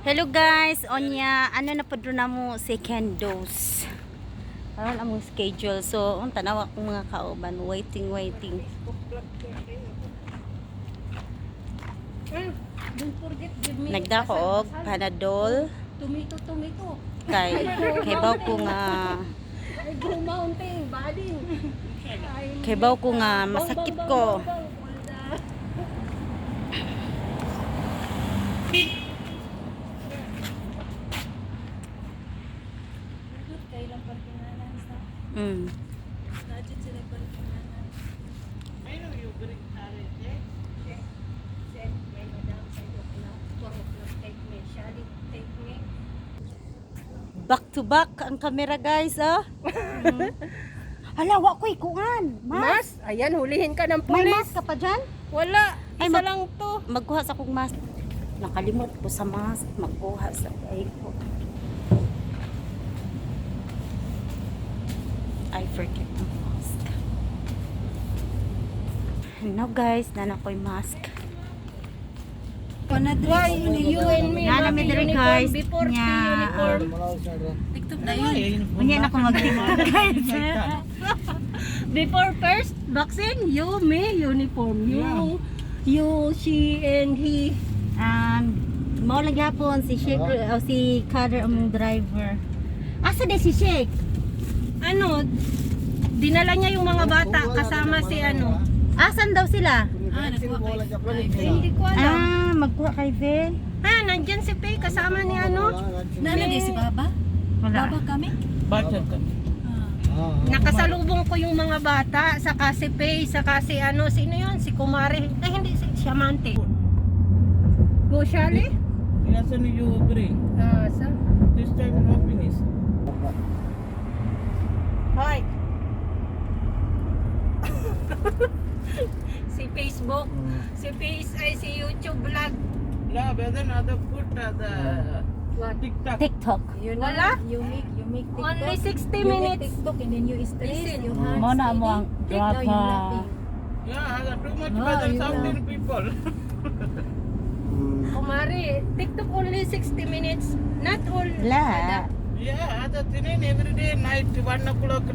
Hello guys, onya ano na pud na mo second dose. Karon among schedule. So, ang tanawa akong mga kauban, waiting, waiting. Don't forget, give me Nagda ko og Panadol tomato, tomato. Kay kay baw ko nga I go mountain, bading. Kay baw ko nga masakit ko. Kailang parkinganan sa Najud sila parkinganan. I know you bring Sarete. Said my madam, 5 o'clock, 4 o'clock, take me. Shali, take me. Back to back ang camera, guys, oh. Hala, wa ko'y kuan. Mas. Mas? Ayan, hulihin ka ng May pulis. mask ka pa dyan? Wala. Ay, Isa lang to. Magkuha sa akong mask. Nakalimot ko sa mask. Magkuha sa ay ko. I forget the mask. No guys, nana ko'y mask. Why you and me, Nana mami, mi diri, uniform guys. before Nya, uniform. TikTok na yun. Unya na ko mag-TikTok, guys. Before first vaccine, you, me, uniform. You, you, she, and he. Mao lang gyapon si Sheikh o si Kader among driver. Asa de si Sheikh? Ano, dinala niya yung mga bata kasama si ano. Asan daw sila? Ah, nagkuha kay Ay, hindi ko alam. Ah, magkuha kay Ve. Ha, nandyan si Faye kasama ni ano. Nana di si Baba? Wala. Baba kami? Bata kami. Ah. Nakasalubong ko yung mga bata, saka si Faye, saka si ano, sino yun? Si Kumare. Ay, hindi, si Shamante. Go, Shali? Yes, and you bring. Ah, sa? This time no finish. Hoy. Si Facebook, si Face, ay si YouTube vlog. No, better not the put the What? TikTok. TikTok. You know, Wala? you make TikTok. Only 60 You make minutes. TikTok and then you stress, Listen. you hand Mo na mo ang steady. Now you drama. laughing. Yeah, the too much No, better you 17 people. Kumari, TikTok only 60 minutes. Not all. La. Yeah, the tinin every day night 1 o'clock.